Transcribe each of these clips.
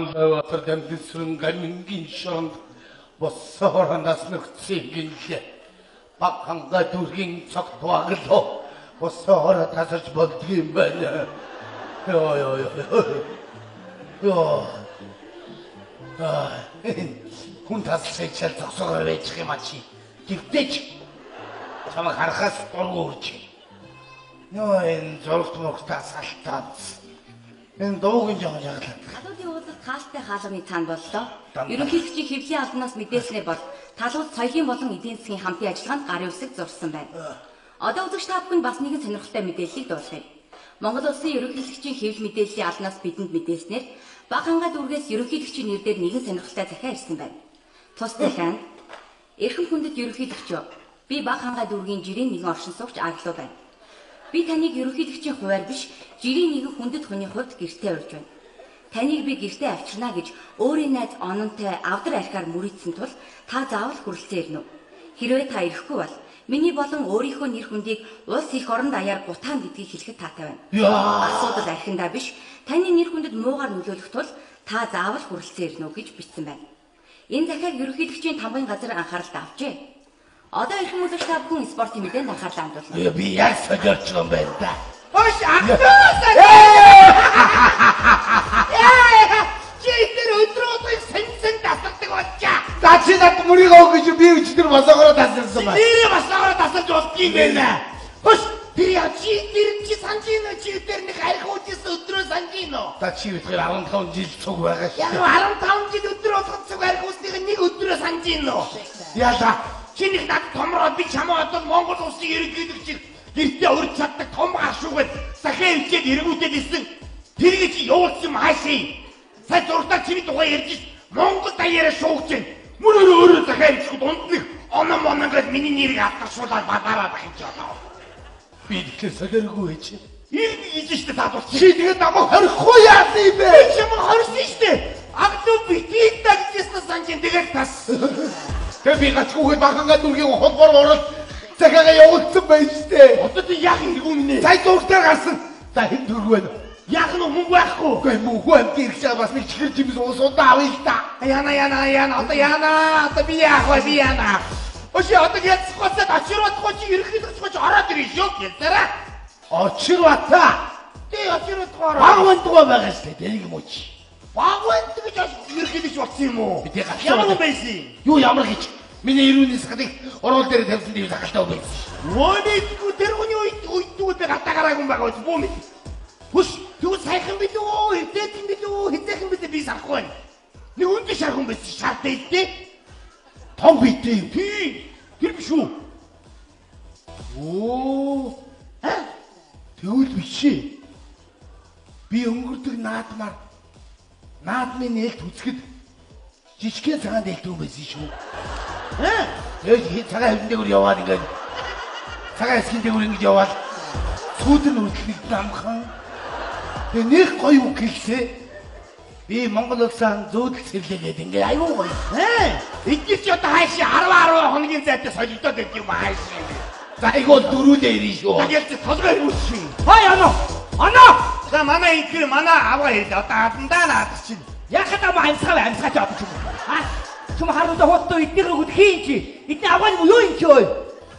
Баатар дамдсрын гамингийн шонд боссоор нас нөхцсөн гинлээ. Баг ханга дүүргийн цогт ваглоо. Боссоор тасарч болдгийм байна. Йоо ёо ёо. Йоо. Аа, хүн тасалсыг чал зогсоогоор байж юм а чи. Гівтэйч. Чамайг харахаас дургу үрж. Йоо, энэ зургт мөрт тасалтаа. Энэ дуугийн жоохон яглаа. Халуулийн уулзалт хаалтай хаалганы цаана боллоо. Ерөнхийлөгчийн хэвлэлийн албанаас мэдээлснээр бол талууд соёлын болон эдийн засгийн хамтын ажиллагаанд гарын үсэг зурсан байна. Одоо үзэгч та бүхэнд бас нэгэн сонирхолтой мэдээллийг дуулгая. Монгол Улсын ерөнхийлөгчийн хэвлэл мэдээллийн албанаас бидэнд мэдээлснээр Баг ханга дүүргээс ерөнхийлөгчийн нэр дээр нэгэн сонирхолтой захиа ирсэн байна. Тус захианд эрхэм хүндэт ерөнхийлөгчөө, би Баг ханга дүүргийн жирийн нэгэн оршин суугч Аглуу байна. Би таныг ерөнхийлөгчийн хувиар биш, жирийн нэгэн хүндэт хүний хувьд гэртээ урьж байна. Таныг би гэртээ авчирна гэж өөрийн найз Ононтой авдар архиар мөрийдсэн тул та заавал хүрэлцэн ирнэ үү? Хэрвээ та ирэхгүй бол миний болон өөрийнхөө нэр хүндийг улс их орон даяар гутаан гэдгийг хэлэхэд таатай байна. Асуудал архиндаа биш, таны нэр хүндэд муугаар нөлөөлөх тул та заавал хүрэлцэн ирнэ үү гэж бичсэн байна. Энэ захиаг ерөнхийлөгчийн тамгын газар анхааралд авчээ. Одоо эрхэм үзэгч та бүхэн спортын мэдээнд анхаарлаа хандуулна. Би яг солиорч юм байна да. Хош ахлаасаа. Яа! Чи тэр өдрүүдийг сэнсэн тасалдаг болчаа. За чи над мөрийг өг гэж би өчтөр босоогоор тасалсан байна. Нэрээ босоогоор тасалж болдгийм байна. Хош тэр яа чи тэр чи санаж гин үү? Чи тэр нэг арх уучихсан өдрөө санаж гин үү? За чи битгээр 15 жил цуг байгаа шүү. Яг 15 жил өдөр болгон цуг арх уусныг нэг өдрөө санаж гин үү? Яалаа. Чи нэг над томроо би чамаа одоо Монгол улсын ерөнхийлөгчийг гэртээ урьж чаддаг том гашуугаад сахиа өвчээд эргүүдэд ирсэн. Тэрийг чи явуулсан юм хаашаа? Сая зурдаа чиний тухай ярьж ш Монгол даяараа шуугч байна. Мөр өөрөө өөрөө захиа өвчгөд дунд нэг онон монон гэж миний нэрийг автаршуулаад бадаараад ах юм чи одоо. Би тэгэхээр солиоргүй байж. Ирнэ гэж штэ та бол. Чи тэгээд намайг хорихгүй яасан юм бэ? Би чамайг хорьсон штэ. Аглуу битгий та гэжсэн санаж тэгээд тас. Тэгээ би гачгүйгээд Баг ханга дүүргийн холбоор ороод захиагаа явуулсан байж штэ. Одоо чи яг эргүү минь ээ. Сая зургтаар гарсан. За хэн дөрөв байна? Яг нь мөнгө байхгүй. Үгүй мөнгө амт ирэх чаа бас нэг чихэр жимс уус удаа авъя л та. Яна яна яна одоо яна одоо би яах вэ би яна. Оши одоо ялцгоосаад очирватгүй чи ерөнхийлөгч гоч ороод ирнэ шүү гэлтэрэ. Очирвата. Тий очирватгүй ороо. Баг вандгаа байгаа штэ тэрийг юм уу чи. Баг ванд гэж ерөнхийлөгч болсон юм уу? Би тэг гавч. Ямар хүн байсан? Юу ямар гэж? Миний эрүүний сахалыг орол дээр тавьсан тийм сахалтай байсан. Өөний тэр хүний үед үед би гадаа гараагүй юм байгаа бүү мэд. Хүш тэгвэл сайхан билүү, хитээхэн билүү, хитээхэн билүү би санахгүй байна. Нэг өндөр шар хүн байсан шартай л дээ. Том биетэй юм. Тий. Тэр биш үү? Оо. Тэгвэл биш ээ. Би өнгөрдөг наадмаар наадмын нээлт үзэхэд жижигхэн цагаан нээлт юм байсан шүү. Аа? Тэгээд цагаан хэвэн дээгүүр яваад ингээд цагаан хэсгийн дээгүүр ингэж яваад сүүдэр нь хүртэл нэг намхан. Тэгээ нэг гоё үг хэлсэ. Би Монгол улсаа зүүдэл сэрлээ гэдэг ингээд аюу гоё. Аа? Эдгээр чи одоо хаашаа 10 10 хоногийн зайтай солигдоод байт юм хаашаа. За айгуу дөрүүлээ ирнэ шүү. Тэгээд чи толгой ирүүл шин. Хай ано. Ано. За манай эдгээр манай авгаа ирлээ. Одоо хадандаа наадах чинь. Яхад ам амьсгаа амьсгаа чи одоо ч юм. Аа? Чүм харуудаа хутуу эднийх рүү хийн чи. Эдний авгаа юм юу юм чи ой?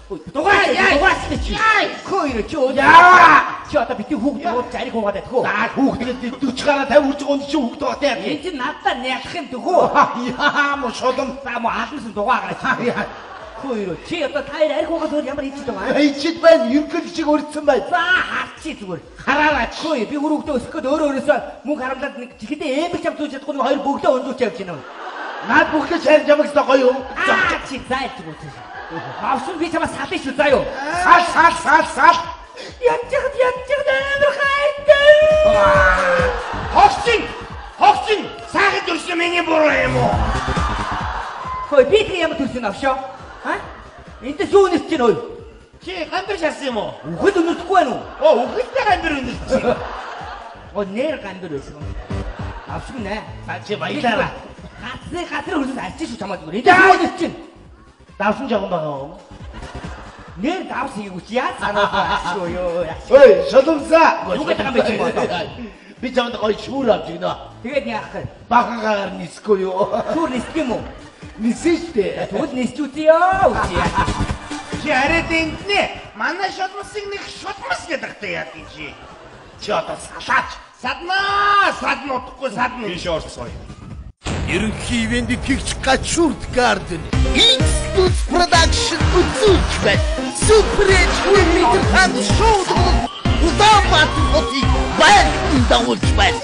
Дугаар дугаастай чи. Хөө чи өө. Яа! Чи одоо бити хүүхд дуур зариг хуугаад байх хөө. За хүүхд тэгээд 40 гараа 50 хүрч байгаа чи хүүхд байгаа тийм. Энэ чи надаа нялх юм дөхөө. Яа мо шолом. За мо алнасан дугаа гараач. Хөө чи одоо та хоёр арх хуугаас өөр ямар хийчихэд байгаа юм? Хийчихэд байна. Ерөнхийлөгчийг өрдсөн байна. За харчи зүгээр. Хараараач. Хөө би хөрөгдөө өсөх гээд өөрөө өөрөөсөө мөнгө харамлаад нэг чихэдээ эмэг чам зүүж чадахгүй нэг хоёр бөгдөө өндөж явж байна. Наад бүхлээ шаарж явах гэсэн гоё юу? Аа чи зай зүгээр. Авсан би чамаа сална шүү заа юу. Сал сал сал сал. Ядчихд ядчихд амар хайртай. Хогчин! Хогчин! Сайхан төрсөн миний буруу юм уу? Хөөе би тэг ямар төрсөн авшоо? А? Эндээс юу нэрч чинь ой? Чи гамбир шарсан юм уу? Үхэл өнөртөхгүй байна уу? Оо үхэлтэй гамбир өнөртсөн. Оо нэр гамбир байсан. Авшгүй нэ. За чи баялаараа. Газрын газрын хөрсөс арчиж шүү чамаа зүгээр. Эндээс юу нэрч чинь? Давсан жоохон байгаа уу? Нэр давс хийгээгүй чи яаж санаа шүү ёо. Ой, шоломсаа. Юу гэдэг юм бэ чи одоо? Би чамд гоё шүүр авч өгнө. Тэгээд яах вэ? Бахангаар нисэхгүй юу? Шүр нисдэг юм уу? Нисэн штэ. Тэгвэл нисч үзье. Үзье. Чи арай дэнднэ. Манай шулмасыг нэг шулмас гэдэг та яа гэж. Чи одоо салаач. Саднаа, садна удахгүй садна. Тийш орцгоё. Ерөнхий ивент итгэгч Гачурт Гарден X-Plus Production үзүүлж байна. Супер H метр ханд шоу Улаанбаатар хотыг байлдан дагуулж байна.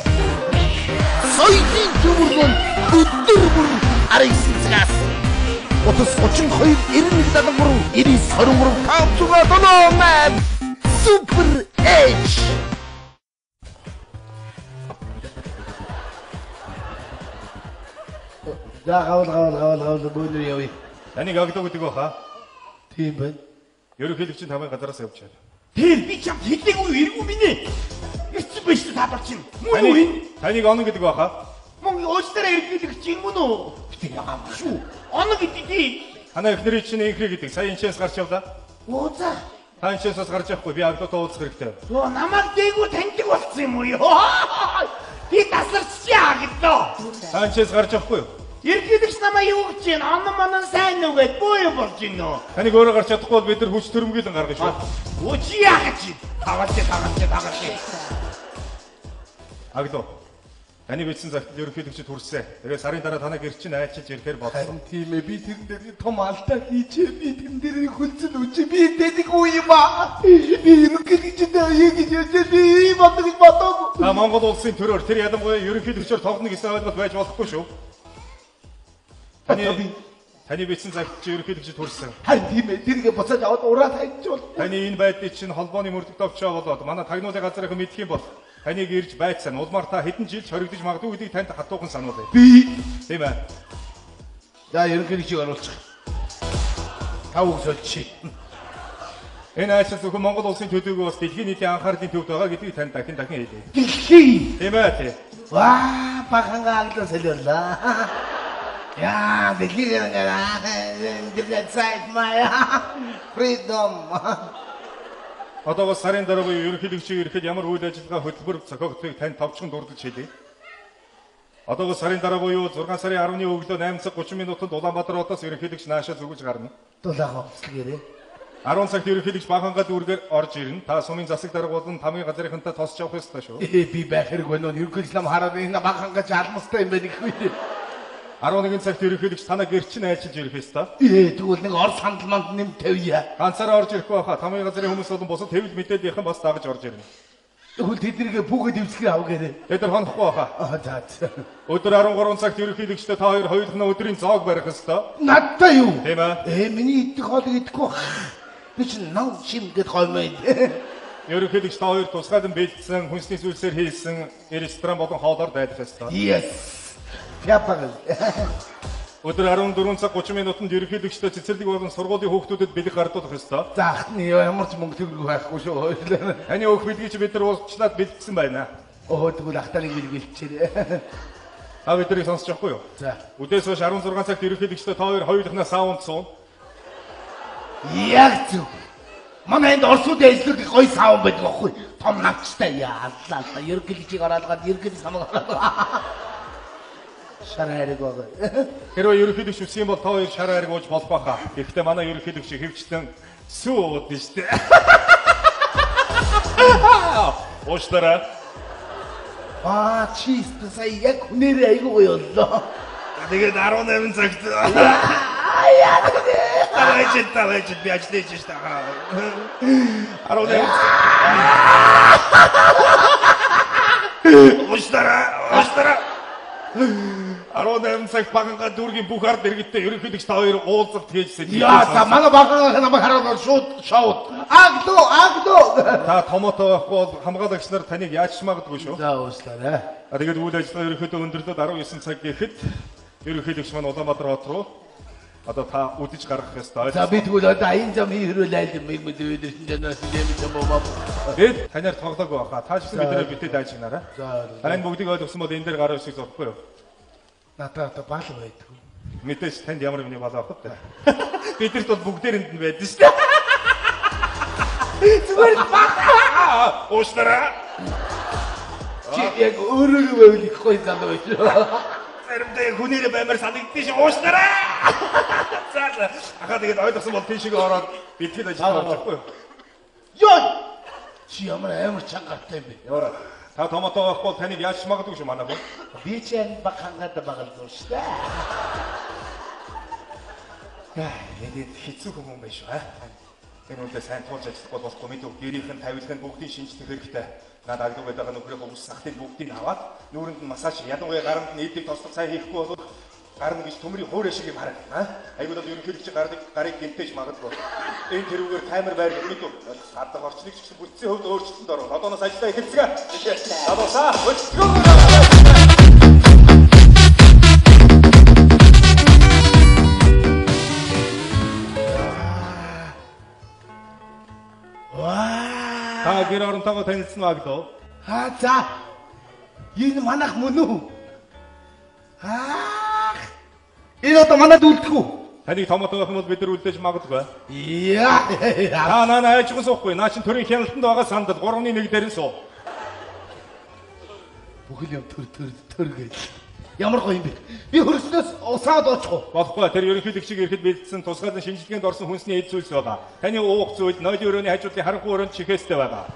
Соёлын төмөрлөн өдөр бүр 19 цагаас 30 32 91 73 99 23 5 6 7 8 Супер H. За гавал гавал гавал гавал бөөнөр явъя. Таныг агдлуу гэдэг баха. Тийм байна. Ерөнхийлөгчийн тамгын газараас явж байна. Тэр би чамд хэлээгүй эргүү минь ээ. Ирсэн байж та бол чинь. Мөн үү энэ? Таныг онон гэдэг баха. Мөн уучлаарай ерөнхийлөгч юм мөн үү? Битгий ягаан шүү. Онон гэдэг тий. Танай эхнэрийн чинь инхри гэдэг. Сая энэчээс гарч явлаа. Оо за. Та энэчээс бас гарч явахгүй. Би агдлуутай уулзах хэрэгтэй. Йоо намайг дээгүүр таньдаг болсон юм уу ёо? Би тасарчаа гэдлээ. Та энэчээс гарч явахгүй юу? Ерөнхийлөгч намайг юу гэж байна? Онон манан сайн уу гэд буу юм болж байна нөө. Таныг өөрөө гарч чадахгүй бол бид нар хүч төрөмгийлэн гаргана шүү. Өө чи яах гэж? Тагалж тагалж тагалж. Аглуу. Таны бичсэн загтал ерөнхийлөгчд хүрсэн. Тэгээд сарын дараа танай гэр чинь айлчилж ирэхээр бодсон. Харин тийм ээ, би тэрэн дээр том алдаа хийчээ. Би тэрэн дээр хөлцөн үчи. Би дэдэг үе юм аа. Би ерөнхийлөгчд юу гэж ярьж би ийм болдог гэж бодоогүй. Та Монгол улсын төрөөр тэр ялангуяа ерөнхийлөгчөөр тоглоно гэсэн ойлголт байж болохгүй шүү. Таны бичсэн загтал чинь ерөнхийлөгчд хүрсэн. Харин тийм ээ, тэргээ буцааж аваад ураад хайчвал. Таны энэ байдлыг чинь холбооны мөрдөг товчоо болоод манай тагнуулын газрынхан мэдэх юм бол таныг ирж байцсан. Улмаар та хэдэн жил ч хоригдож магадгүй гэдгийг танд хатуухан сануулъя. Би Тийм ээ. За ерөнхийлөгчийг оруулчих. Та үг сольчих. Энэ айлчил зөвхөн Монгол улсын төлөөгөө бас дэлхийн нийтийн анхаарлын төвд байгаа гэдгийг танд дахин дахин хэлье. Дэлхий. Тийм ээ тий. Ваа, бахангаа аглаа солиорлаа. Яа, дэлхийн сайд мая. Freedom. Одоо бас сарын дараа буюу ерөнхийлөгчийг ирэхэд ямар үйл ажиллагаа хөтөлбөр зохиогдохыг танд товчхон дурдж хэлье. Одоо бас сарын дараа буюу 6 сарын 10-ны өглөө 8 цаг 30 минутанд Улаанбаатар хотоос ерөнхийлөгч нааша зүгэж гарна. Дулаахан хувцлгээрээ. 10 цагт ерөнхийлөгч Бахангаа дүүргээр орж ирнэ. Та сумын засаг дарга болон тамгын газрынхантай тосч явах ёстой шүү. Би байх хэрэг байна уу? Ерөнхийлөгч нам хараад энэ Бахангаа ч алмастай юм байна гэх үү. 11 цагт ерөнхийлөгч танаа гэр чинь айлчилж ирэх ёстой. Тэгвэл нэг ор сандал манд нэм тавья. Ганцаараа орж ирэхгүй байхаа тамгын газрын хүмүүс болон бусад хэвлэл мэдээллийнхэн бас дагаж орж ирнэ. Тэгвэл тэднийгээ хүүхэд дэвсгэр ав гэрээ. Тэд нар хонохгүй байхаа. Аа за. Өдөр 13 цагт ерөнхийлөгчтэй та хоёр хоёулахнаа өдрийн зоог барих ёстой. Надтай юу? Тийм ээ. Миний идэх хоолыг идэхгүй. Би чинь нон шим гэд гомой. Ерөнхийлөгч та хоёр тусгайлан бэлдсэн хүнсний зүйлсээр хийсэн ресторан болон хоолоор дайлах ёстой. Yes. Япагл. Өдөр 14 цаг 30 минутанд ерөнхийлөгчтэй цэцэрлэг болон сургуулийн хүүхдүүдэд бэлэг гардуулах ёстой. За ахны ямар ч мөнгө төгрөг байхгүй шүү. Таны өөх бэлгийг чи бид нар уулзчлаад бэлдсэн байна. Өө тэгвэл ахтарыг бэлгэлчихээрэй. Та биднийг сонсож явахгүй юу? За. Үдээс хойш 16 цагт ерөнхийлөгчтэй та хоёр хоёулахнаа саунд суун. Яг зөв. Манай энд Оросууд ажилладаг гоё саун байдаг байхгүй. Том навчтай яалаа. Ерөнхийлөгчийг ороолгаад ерөнхийлөгч самаг ороолгаа. Шар хайрыг байгаа. Хэрвээ ерөнхийлөгч үсэх юм бол та хоёр шар хайрыг ууж болох байхаа. Гэхдээ манай ерөнхийлөгч хөвчлэн сүү уудна шүү дээ. Уушлаарай. Аа чи сая яг хүнээрээ айгүй гоё боллоо. Тэгээд 18 цагт Аа яа. Тавайч би ажиллаж шүү дээ. 18 Уушлаарай, уушлаарай. 18 цагт Бахангаа дүүргийн бүх ард иргэдтэй ерөнхийлөгч та хоёр уулзалт хийжсэн. Яа за манай Бахангаа намайг хараад шууд шоуд. Аглуу аглуу. Та томото байхгүй бол хамгаалагч нар таныг яаж ч магадгүй шүү. За уушлаарай. Тэгээд үйл ажиллагаа ерөнхийдөө өндөрлөөд 19 цаг гэхэд ерөнхийлөгч маань Улаанбаатар хот руу одоо та үдэж гаргах ёстой. За би тэгвэл одоо аян зам хэрүүл айл юм юм өдөр чинь юм уу? Бид танаар тоглоогүй байхаа. Та ч гэсэн биднээ битээ дайжигнараа. За. Та энэ бүгдийг ойлгосон бол энэ дээр гар үсгийг зурхгүй юу? Надад одоо бал байдаг. Мэдээж танд ямар юмны бал авах вэ? Бидэрт бол бүгдээрэнд нь байдаг шүү дээ. Зүгээр л бал. Уушлаарай. Чи яг өөрөөрөө байвал их гоё залуу байж. Заримдаа яг хүнээрээ баймар санагддээ шүү. Уушлаарай. За за. Ахаа тэгээд ойлгосон бол тийшээ ороод бэлтгэл ажиллаж байгаа юу? Йоо! Чи ямар амар чангартай юм бэ? Ямар та томото байхгүй бол таныг яаж магадгүй шүү манай хүн. Би чи энэ баг хангаад байгаа л шүү дээ. Энэ хэцүү хүмүүс юм байна шүү. Энэ үндэ сайн туулж ажиллахгүй болохгүй мэдв. Гэрийнх нь тавилах нь бүгдийг шинжлэх хэрэгтэй. Наад агдаг байдаг нөхрийнхөө ус сахтыг бүгдийг аваад нүүрэнд нь массаж, ялангуяа гаранд нь эдийг тослох сайн хийхгүй бол гарна гэж төмрийн хуур шиг юм харагдана. Айгуу бол ерөнхийлөгч гарыг гэмтэж магадгүй. Энэ тэрүүгээр камер байр мэдв. Гадаг орчныг ч гэсэн бүтцийн хувьд өөрчлөлтөнд оров. Одооноос ажиллаа эхэлцгээе. Залуусаа хөдөлгөөн. Та гэр оронтойгоо танилцсан уу аглуу? Аа за. Энэ манах мөн үү? Аа. Энэ одоо манад үлдэх үү? Таныг томото байх юм бол бид нар үлдээж магадгүй. Яа. Та наа айжхан суухгүй. Наа чин төрийн хяналтанд байгаа сандал 3-1 дээр нь суу. Бүхэл юм төр төр төр гэж. Ямар гоё юм бэ? Би хөрснөөс усаад уучих уу? Болохгүй. Тэр ерөнхийлөгчийг ирэхэд бэлдсэн тусгаалan шинжилгээнд орсон хүнсний эд зүйлс байгаа. Таны уух зүйл нойлын өрөөний хажуудлын харанхуй өрөөнд чихээстэй байгаа.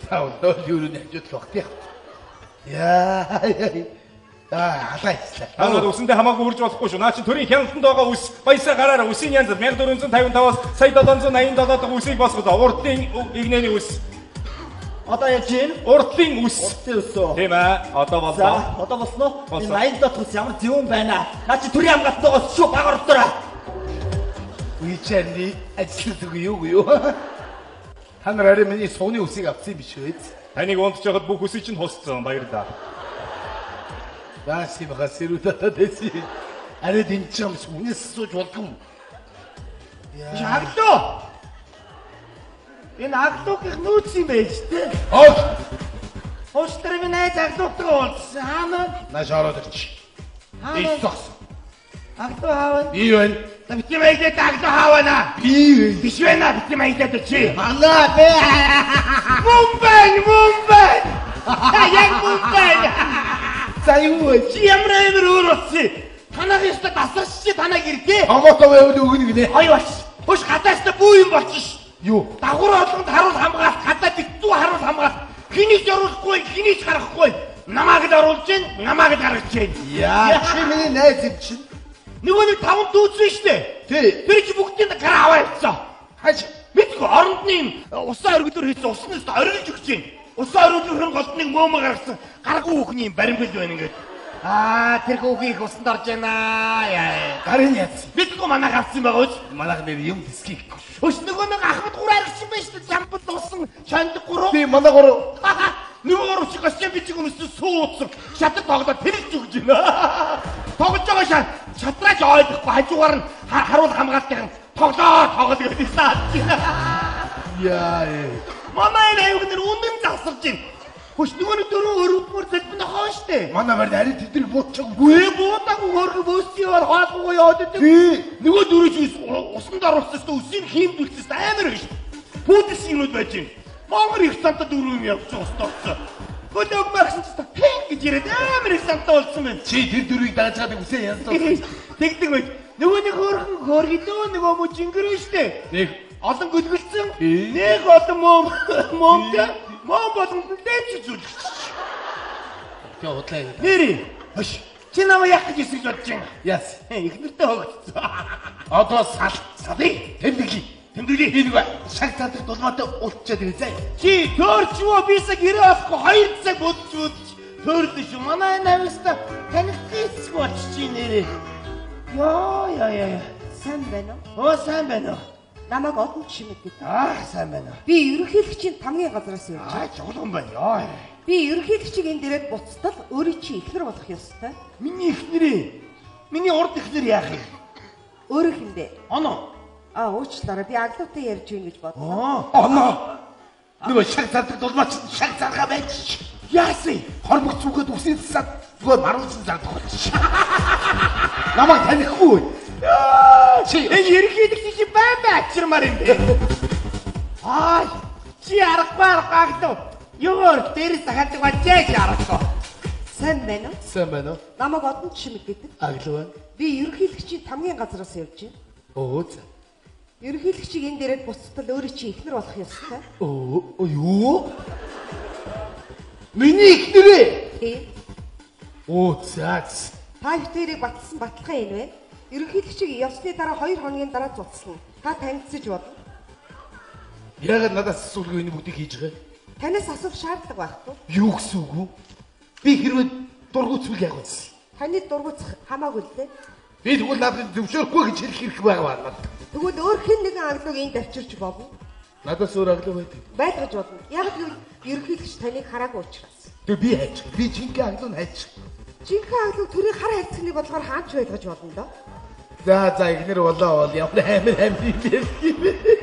За нойлын өрөөний хажууд л багт. Яа. Аа, алаа хийлээ. Та нар үсэндээ хамаагүй үрж болохгүй шүү. Наа чин төрийн хяналтанд байгаа үс. Баясаа гараараа үсийн янз 1455-аас сая 787 дахь үсийг босгосон. Урдлын игнэний үс. Одоо яаж юм? Урдлын үс. Урдлын үс үү? Тийм ээ. Одоо боллоо. За, одоо болсон уу? Энэ 87 дахь үс ямар зөвөн байна. Наа чи төрийн хамгаалтайгаас шүү баг ордороо. Үеичэрний ажил зүг юу юу? Та нар арай миний сууны үсийг авсан юм биш үү? Таныг унтж байхад бүх үсийг чинь хусцсан. Баярлалаа. Бааси бага сэрүүдээ дэси. Арай дэнч юм үнээс сууж болдгүй юм. Аглуу. Энэ аглуугийнх нөөц юм байж тээ. Хоош. Хоош тэр минь найз аглуутайгаа уулзсан. Хаана? Нааш ороод ирчих. Хаана? Зогс. Аглуу хаавна. Би байна. Та бити маяглаад аглуу хаавна. Би байна. Биш байна. Бити маяглаад чи. Манай бэ. Мөн байна, мөн байна. Яг мөн байна. За юу вэ? Чи ямар амар өөр болсон. Танах ёстой дасарч чи танаа гэрдээ. Томото байвал өгнө гинэ. Хоёр болчих. Хөш гадааштай бүү юм болчих ш. Юу? Давхар болгонд харуул хамгаалт, гадаа битүү харуул хамгаалт. Хэнийг ч оруулахгүй, хэнийг ч гаргахгүй. Намааг л оруулж гин, намааг л гаргаж гин. Яа, чи миний найз юм чинь. Нөгөө нэг таван дүүцэн штэ. Тий. Тэр чи бүгдийг гараа аваа явцсан. Хаж. Мэдгүй оронд нь усан оргилуур хийсэн уснаас оргилж өгч гин. Усан оргилуурын голд нэг мөөмө гаргасан. Гаргүй хүүхний юм баримбал байна ингээд. Аа, тэр хүүхний их усанд орж байна. Яа. Гарын яц. Мэдгүй манайх авсан байгаа үз. Манайх нэр юм дисгийг. Өш нөгөө нэг Ахмад гур аргасан байж тээ замбал усан шонд гурав. Тий, манай гурав. Нөгөө гурав чи госчон бичиг өмссөн сууцсан. Шатар тоглоод тэрэлж өгч байна. Тоглож байгаа шатраач ойлгохгүй хажуугаар нь харуул хамгаалтын тоглоо тоглол гэж саад байна. Яа. Манай энэ аюуг нэр үнэн засарч байна. Хөш нөгөө нэг дөрөв өрөвдмөр залбин нохоо штэ. Манай барь арай тэднийг буудчих. Гүй буудаагүй хөргө бөөссөн яваар хоолгүйгаа яваад идэв. Нөгөө дөрөв чи усанд оруулсан шүү үсийг хиймдүүлсэн амар их шүү. Пүүдсэн юмуд байж юм. Монгол их самтаа дөрөв юм явж усанд орсон. Хөлөг магсан ч хин гэж ирээд амар их самтаа болсон байна. Чи тэр дөрвийг дагаж чад үсээ янзлаа. Тэгдэг байж. Нөгөө нэг хөрхөн хөргөлөө нөгөө мө жингэрэн штэ. Нэг олон гөлгөлцөн. Нэг олон мөм мөмтэй. Мөн болгонд нь дээч зүйлгч. Тэгээ худлаа яриад. Нэрээ. Хош. Чи намайг яах гэж ирсэн гэж бодож байна? Яс. Эхнэртэй хогдсон. Одоо сал Салъя. тэмдэглэе. Тэмдэглэе. Би нэг шаг цаадах дулмаатай уулзчаад ирээ заа. Чи төөрч юу бисаа гэрээ олохгүй 2 цаг бодож бодож төрлөө шүү. Манай энэ авьяастай танигдах хэсэг болчих нэрээ. Йоо яа яа. Сайн байна уу? Оо сайн байна уу? Намайг олон чимэг гэдэг. Аа сайн байна уу? Би ерөнхийлөгчийн тамгийн газраас ирж Аа байна. чухалхан байна. Йоо. Би ерөнхийлөгчийг энд ирээд буцтал өөрийн чинь эхнэр болох ёстой. Миний эхнэрээ. Миний урд эхнэр яах юм? Өөрөө хиндэ? Оноо. Аа уучлаарай. Би аглуутай ярьж байна гэж бодлоо. Аа. Оноо. Нөгөө шаг цаадах дулмаа чинь шаг заргаа байж. Яасан? Хормог зүгээд үсээ засаад зүгээр маруулсан зардах болчих. Намайг танихгүй. Чи Энэ ерөнхийлөгч чи бай бай ачирмаар юм бэ. Аа чи аргагүй аргагүй. Юугаар дээрээс захаадаг бачаа шаарахгүй. Сайн байна уу? Сайн байна уу? Намайг одон чимэг гэдэг. Аглав байна. Би ерөнхийлөгчийн тамгийн газраас явж байна. Өө за. Ерөнхийлөгчийг энэ дээрээ буцтал өөрөө чи эхнэр болох ёстой. Өө юу? Миний эхнэрээ. Тийм. Оо за. Та хоёрыг баталсан баталгаа энэ байна. Ерөнхийлөгчийг явсны дараа 2 хоногийн дараа цуцлана. Та танилцаж болно. Яагаад надаас асуулгүй энэ бүгдийг хийж байгаа юм? Танаас асуух шаардлага байхгүй. Юу гэсэн үг вэ? Би хэрвээ дургуутсвал яг вэ? Таны дургуутсах хамаагүй л дээ. Би тэгвэл надад зөвшөөрөхгүй гэж хэлэх хэрэг байгаа надад. Тэгвэл өөр хэн нэгэн аглууг энд авчирч болно. Надаас өөр аглуу байдаг. Байлгаж болно. Яг гэвэл ерөнхийлөгч таныг хараагүй учраас. Тэгээ би хайж. Би жинхэнэ аглуу нь хайж. Жинхэнэ аглууг төрийн хар хайрцагны бодлогоор хаач байлгаж болно доо. За за игнэр болоо бол ямар амир амир юм бэ?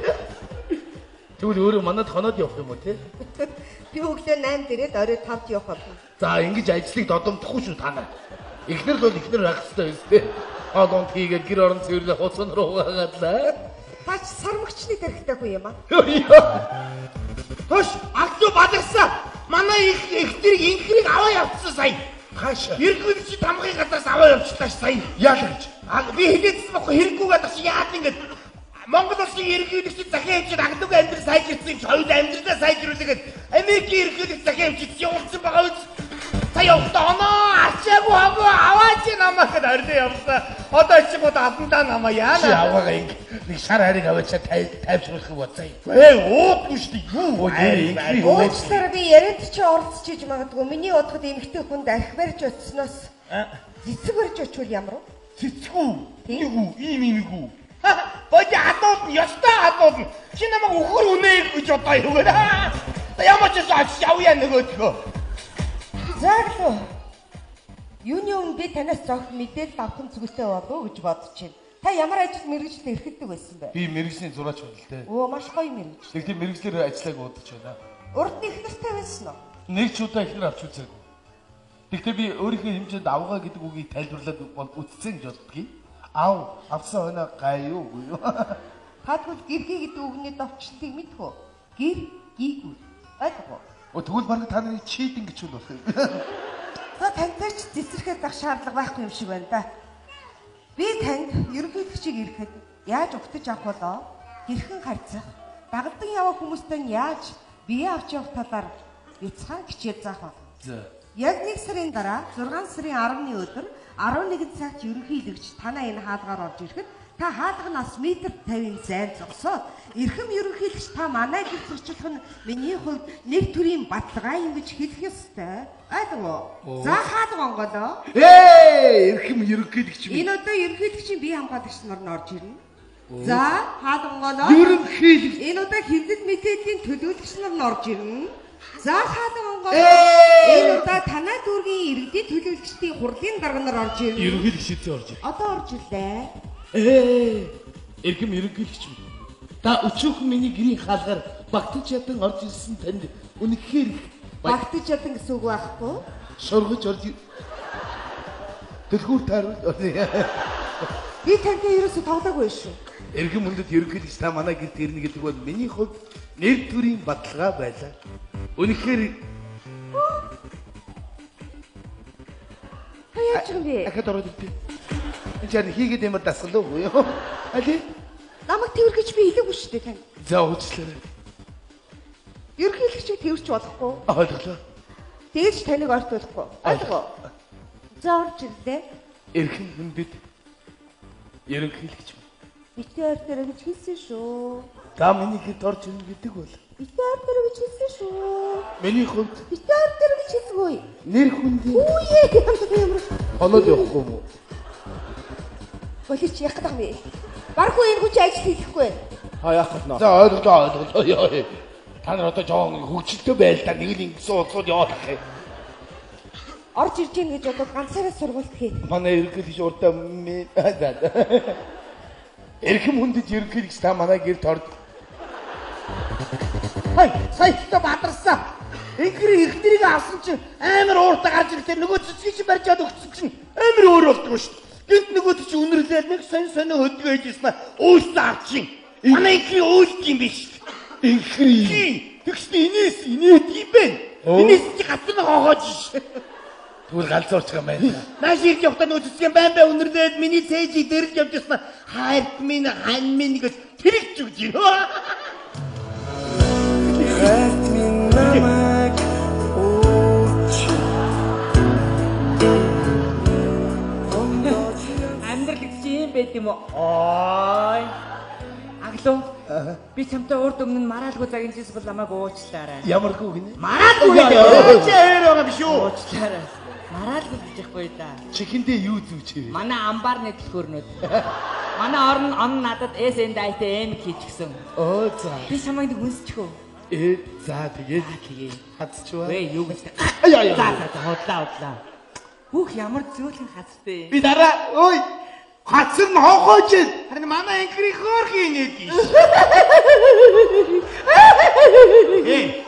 Тэгвэл өөрөө манад хоноод явах юм уу те? Би өглөө 8 дээрээ орой 5-д явах болно. За ингэж ажлыг додомдохгүй шүү та нар. Эхнэр л бол эхнэр байх хэрэгтэй биз дээ. Хоолонд хийгээд гэр орон цэвэрлээ хуцан руугаагадлаа. Та ч сармагчны тархитай хүн юм аа. Тош аглуу бадарсан. Манай их эхнэрийг инхрийг аваа явцсан сая. Хаашаа? Ерөнхийлөгчийн тамгын газраас аваа явчихлаа сая. Яалаа гэж? Би хэлээдсэн байхгүй хэрэггүй гэдэг чи яад ингэж Монгол улсын ерөнхийлөгчид захин хэмжээд аглуугийн амьдрал сайжирсан юм чи хоёул амьдралаа сайжруулаад Америкийн ерөнхийлөгч захин хэмжээд явуулсан байгаа үз. Сая явахдаа оноо арчаагүй хагуу аваач намаа гэд ордоо явсан. Одоо чи гот аландаа намаа Чи яана. аваагаа ингэ нэг шар харийг аваачаа тайвшруулах юм боцоо. Ээ уудгүй шүү дээ. Юу? Өө, Уучлаарай би ярианд чи оролцож иж магадгүй. Миний бодоход эмэгтэй хүнд арх барьж очсноос цэцэг барьж очвол ямар вэ? Цэцгүү. Нэгүү, ийм иймгүү. Боди хадуулна, ёстой хадуулна. Чи намайг өхөр үнэ гэж одоо юу гэнэ. Ямар ч байсан очиж явъя нөгөөдхөө. Зааглуу. Юуны өмнө би танаас зөөх мэдээлэл авах нь зүйтэй болов уу гэж бодож байна. Та ямар ажил мэргэжил эрхэлдэг байсан бэ? Би мэрэгжлийн зураач байна л дээ. Өө маш гоё мэргэжил. Тэг тийм мэрэгжлэр ажиллааг удаж байна. Урд нь эхнэртэй байсан уу? Нэг ч удаа эхнэр авч үзээгүй. Тэгтээ би өөрийнхөө хэмжээнд авгаа гэдэг үгийг тайлбарлаад бол үтцэн гэж боддгийг. Ав авсан хойноо гай юу үгүй юу? Та тэгвэл гэрхий гэдэг үгний товчлолыг мэдэх үү? Гэр гийгүр. Ойлгов уу? Өө тэгвэл бараг та нарыг чийдэн гэж үл болох юм. За тантай ч цэцэрхэд ах шаардлага байхгүй юм шиг байна да. Би танд ерөнхийлөгчийг ирэхэд яаж угтаж авах болоо, хэрхэн харьцах, дагалдан явах хүмүүстэй нь яаж бие авч явах талаар бяцхан хичээл заах бол. За. Яг 1 сарын дараа 6 сарын 10-ны өдөр 11 цагт ерөнхийлөгч танаа энэ хаалгаар орж ирэхэд та хаалганаас метр 50-ын зайд зогсоод эрхэм ерөнхийлөгч та манай гэр зөрчлөх нь миний хувьд нэг төрлийн баталгаа юм гэж хэлэх ёстой. Ойлгов уу? За хаалга онгоолоо. Ээ, эрхэм ерөнхийлөгч минь. Энэ өдөр ерөнхийлөгчийн бие хамгаалагч нар нь орж ирнэ. За хаалга онгоолоо. Ерөнхийлөгч Энэ удаа хэвлэл мэдээллийн төлөөлөгч нар нь орж ирнэ. За хаалга онгоолоо. Ээ! Энэ удаа танай дүүргийн иргэдийн төлөөлөгчдийн хурлын дарга нар орж ирнэ. Ерөнхийлөгч эзэн орж ирнэ. Одоо орж ирлээ. Ээ, эрхэм ерөнхийлөгч минь. Та өчүүхэн миний гэрийн хаалгаар багтаж ядан орж ирсэн танд үнэхээр их баяр Багтаж ядан гэсэн үг байхгүй. шоргож орж Дэлгүүр тааруул. Би тантай ерөөсө тоглоогүй шүү. Эрхэм хүндэт ерөнхийлөгч та манай гэрт ирнэ гэдэг бол миний хувьд нэр төрийн баталгаа байлаа. Үнэхээр Та яаж юм бэ? дахиад ороод ирдээ. Энэ чаар хийгээд ямар дасгал уу юу? Али? Намайг тэрвэрхэж би хэлээгүй шүү дээ тань. За уучлаарай. Ерөнхийлөгчийг тэрвэрч болохгүй. Ойлголоо. Тэгэж таныг ортуулахгүй. Ойлгоо. За орж ирлээ. Эрхэм хүндэт ерөнхийлөгч минь. Битгий ойр дээрэ гэж хэлсэн шүү. Та миний гэрт орж ирнэ гэдэг бол Битгий ойр дээрэ гэж хэлсэн шүү. миний хувьд Битгий ойр дээрэ гэж хэлсгүй. нэр хүндийн Үе ямар хоноод явахгүй юм уу? Болич яах гэдэг юм бэ? Баргүй энэ хүн чи ажил хийхгүй. Та яах вэ? За ойлголоо ойлголоо ёо. Та нар одоо жоохон хөгжилтэй байл та нэг л ингэсэн улсууд яваад ах юм. Орж ирж гин гэж бодоод ганцаараа сургуульд хий. Манай ерөнхийлөгч урдаа ми- За. Эрхэм хүндэт ерөнхийлөгч та манай гэрт орж Хай, сая та бадарсан. Инхэр ихнэрийг авсан чинь амар ууртай гарч ирлээ. Нөгөө цэцгийг чи барьж чад өгсөн чинь амар өөр болдгоо шүү дээ. Гэнт нөгөө чи үнэрлээд нэг сонь сонь хөдгөө хийжсэн. Үйлсэн авчин. Манай инхрийн үйлт юм биш. инхри Тийм. Тэгсэн инээс инээд юм бэ. Энэс чи гацсан хоогооч ш. Тэгвэл галзуурч байгаа юм байна. Нааш ирж явахдаа нөө цэцгэн байн байн үнэрлээд миний цээжийг дэрж явж байсан хайрт минь хань минь гэж тэрэгч өгч юм. Хайрт минь намайг ууч. Амьдрал гэж юм байт юм уу? Ой. Аглуу. Би чамтай урд өмнө нь мараалгүй загинжсэн бол намайг уучлаарай. Ямаргүй гинэ? Мараалгүй гэдэг. Чи өөр байгаа биш үү? Уучлаарай. Мараалгүй гэж яахгүй да. Чихэндээ юу зүүч вэ? Манай амбарны төлхөрнүүд. Манай орон он надад S&I-тэй М хийчихсэн. Оо за. Би чамайг нэг үнсчихв. Э за тэгээд Тэгээ. хацчихваа. Вэ юу гэж. Аяа, аяа. За за за худлаа худлаа. Хүүх ямар зөөлхөн хацтай. Би дараа ой хацар нь хоогооч. Харин манай анхирын хөөрхөн инээд ш. Э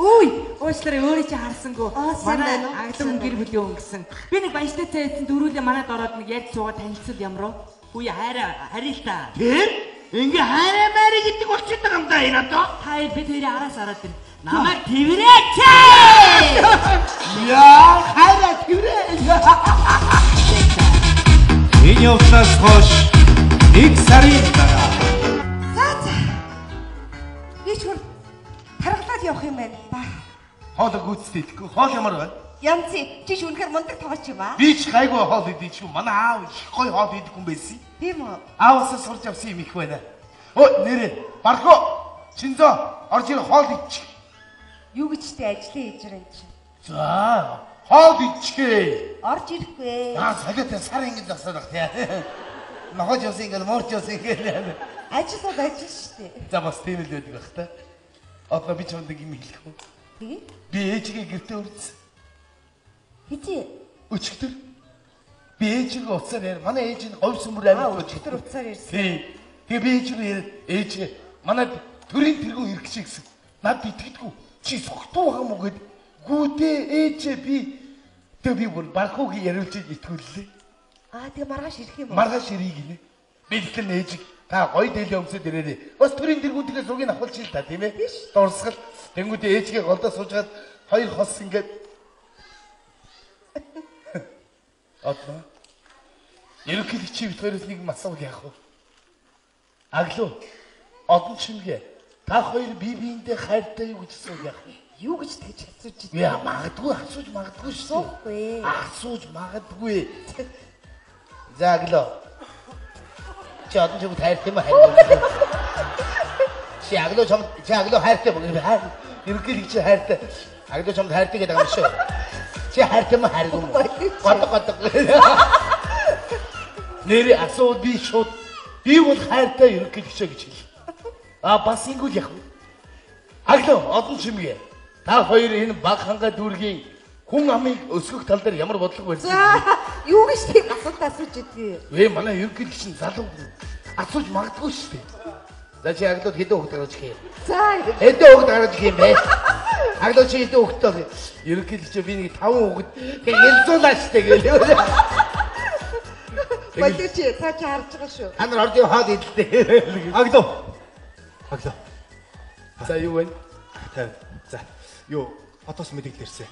Үй, уучлаарай өөрөө чи харсангүй. сайн Манай байна уу? аглан гэр бүлийн өнгөсөн. Би нэг баяжтай цайцсан дөрүүлээ манад ороод нэг ярьж суугаад танилцвал ямар вэ? Үгүй хайраа харъя л та. тэр ингээ хайраа майраа гэдэг болчиход байгаа юм да энэ одоо. Та хоёр бид хоёрын араас ороод ир. Намайг тэрвэрээч. Яа хайраа тэрэ. Энэ явдлаас хойш нэг сарын дараа За за. Би ч хөр таргалаад явах юм байна да. Хоол гүйцэтгэх идэхгүй. Хоол ямар байна? Янз чи ч үнэхээр мундаг тоглож юм аа. Би ч гайгүй хоол идэх шүү. Манай аав их гоё хоол идэх хүн байсан. Тийм үү? Аавсаа сурч авсан юм их байна. Өө нэрээ Бархо Чинзо орж ир хоол идчих. Юу гэж тэ ажлын хийж байгаа юм чи? За хоол идчихээ. Орж ирэхгүй. Аа солиотой сар ингэж засаад баг тий. Нохож явсан ингээл морч явсан ингээл. Ажил бол ажил шүү дээ. За бас тийм л байдаг бах та. Одоо би чамд нэг юм хэлэх үү? Тэгээ Би ээжигээ гэртээ үрдсэн. хизээ. Өчигдөр би ээжигээ уцаар яар. Манай ээж нь говь сүмөр Аа амьд өчигдөр уцаар ирсэн. Тий. Тэгээ би ээж рүү яриад ээж манай төрийн тэргүүн ирэх гэж гэсэн. Над итгэдэггүй. Чи согтуу байгаа мó гэд гүдээ ээжээ би тэгээ би бүр бархуугийн яриулж итгүүллээ. Аа тэгээ маргааш ирэх юм уу? Маргааш ирэх гинэ. Би тэгэхээр ээжиг та гоё дээлээ өмсөд ирээрээ. Бас төрийн тэргүүнтэйгээ зургийг авахулж ил та тийм ээ. Дурсгал тэнгуүдээ ээжигээ голдоо суужгаад хоёр хос ингээд Одоо ерөнхийлөгчийн бит хоёроос нэг юм асуувал яах вэ? Аглуу олон чимгээ та хоёр бие биендээ хайртай юу гэж асуувал яах вэ? Юу гэж тэгж асууж Яа магадгүй асууж магадгүй шүү. Асуухгүй. Асууж магадгүй. За аглуу. Чи олон чимээ хайртай юм уу хайртай? Чи аглуу чам чи аглуу хайртай юм уу? Хайр. Ерөнхийлөгч хайртай. Аглуу чамд хайртай гэдэг юм шүү. Чи хайртай юм уу хайргүй юм уу? Годог годог. Нэрээ асуувал би шууд би бол хайртай ерөнхийлөгч гэж хэл. А бас ингэвэл яах вэ? Аглуу олон чимгээ. Та хоёр энэ баг ханга дүүргийн хүн амыг өсгөх тал дээр ямар бодлого барьсан? За юу гэж тийм асуулт асууж идэв. Вэ манай ерөнхийлөгч нь залуу хүн. Асууж магадгүй шүү дээ. За чи аглууд хэдэн хүүхэд гаргаж ирэх юм? За Хэдэн хүүхэд гаргаж ирэх юм бэ? Аглуу чи хэдэн хүүхэдтэй бол ерөнхийлөгч би нэг 5 хүүхэд тэг ялзуулаа шүү дээ гэлээ. болооч та чи харж байгаа шүү. Та нар орж хоол идэлтэй. Аглуу. Аглуу. За юу вэ? Тайв. За. Юу хотоос мэдээлэл ирсэн.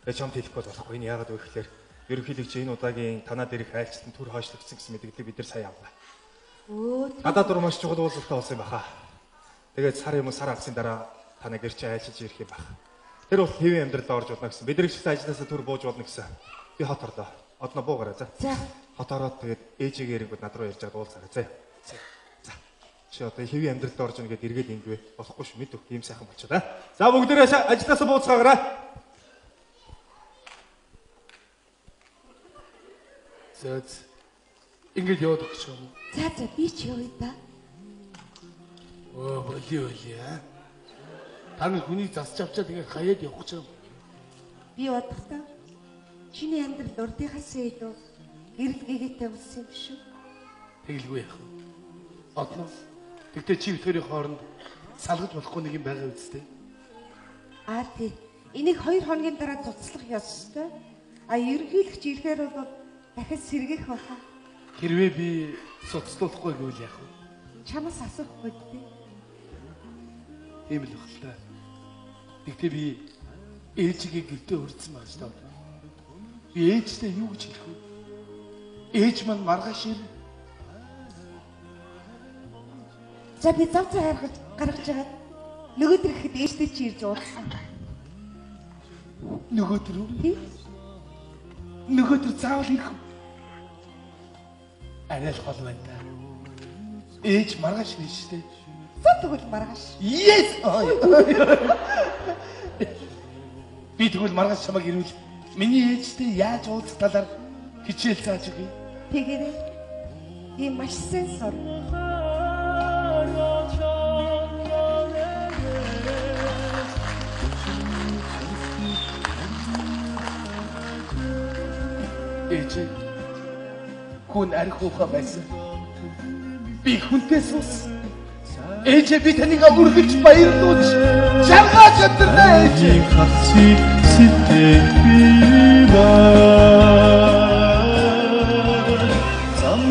Тэгээ чамд хэлэхгүй болохгүй. Энэ яагаад вэ гэхээр ерөнхийлөгч энэ удаагийн танаа дээрх айлчлан төр хойшлогдсон гэсэн мэдээллийг бид нар сая авлаа. Өө Гадаад руу маш чухал уулзалтаа болсон юм баха. Тэгээд сар юм уу сар хагасны дараа танаа гэрчээ айлчилж ирэх юм бах. Тэр бол хэвийн амьдралд орж болно гэсэн. Бид нар ч гэсэн ажилласаа төр бууж болно гэсэн. Би хот орлоо. Одно буугаарай за. За. Хот ороод тэгээд ээжигээ ирэнгүүт над руу ярьж чад уулзаарай за. За. Чи одоо хэвийн амьдралд орж ийнэ гэдээ эргээд ингэвэ. Болохгүй шүү мэдв. Ийм сайхан болчиход аа. За бүгдээрээ ажилласаа бууцгаагаарай. За. Ингээд яваад өгч юм уу? За за би ч явъя да. Өө боли боли аа. Та нар хүнийг засч авчаад ингээд хаяад явах гэж юм. Би бодохдоо чиний амьдрал урдынхаас илүү гэрэл гэгээтэй болсон юм шүү. Тэгэлгүй яах вэ? Одно. Тэгтээ чи бит хоёрын хооронд салгаж болохгүй нэг юм байгаа үсттэй. Аа тий. Энийг 2 хоногийн дараа цуцлах ёстой. А ерөнхийлөгч ирэхээр бол дахиж сэргийх байхаа. Хэрвээ би суцлуулахгүй гэвэл яах вэ? Чамаас асуухгүй дээ. Тийм л баг л та. Тэгтээ би Ээжигээ гэртээ өрдсөн байгаа шүү дээ. Би ээжтэй юу гэж хэлэх вэ? Ээж маань маргааш ирнэ. За би зав зав харгаж гаргаж байгаа. Нөгөөдөр ихэд ээжтэй чи ирж уулзсан. Нөгөөдөр үү? Тийм. Нөгөөдөр заавал ирэх үү? Арай л хол байна да. Ээж маргааш ирнэ шүү дээ. За тэгвэл маргааш. Yes. Би тэгвэл маргааш чамайг ирвэл миний ээжтэй яаж уулзах талаар хичээл зааж өгье. Тэгээрэй. Би маш сайн сур. Ээж хүн арх ухаан байсан. Би хүнтэй суусан. Ээжээ би таныг үргэлж баярлуулж жаргаж амьдрна ээжээ. Харцыг сэтгэл би ба. Зам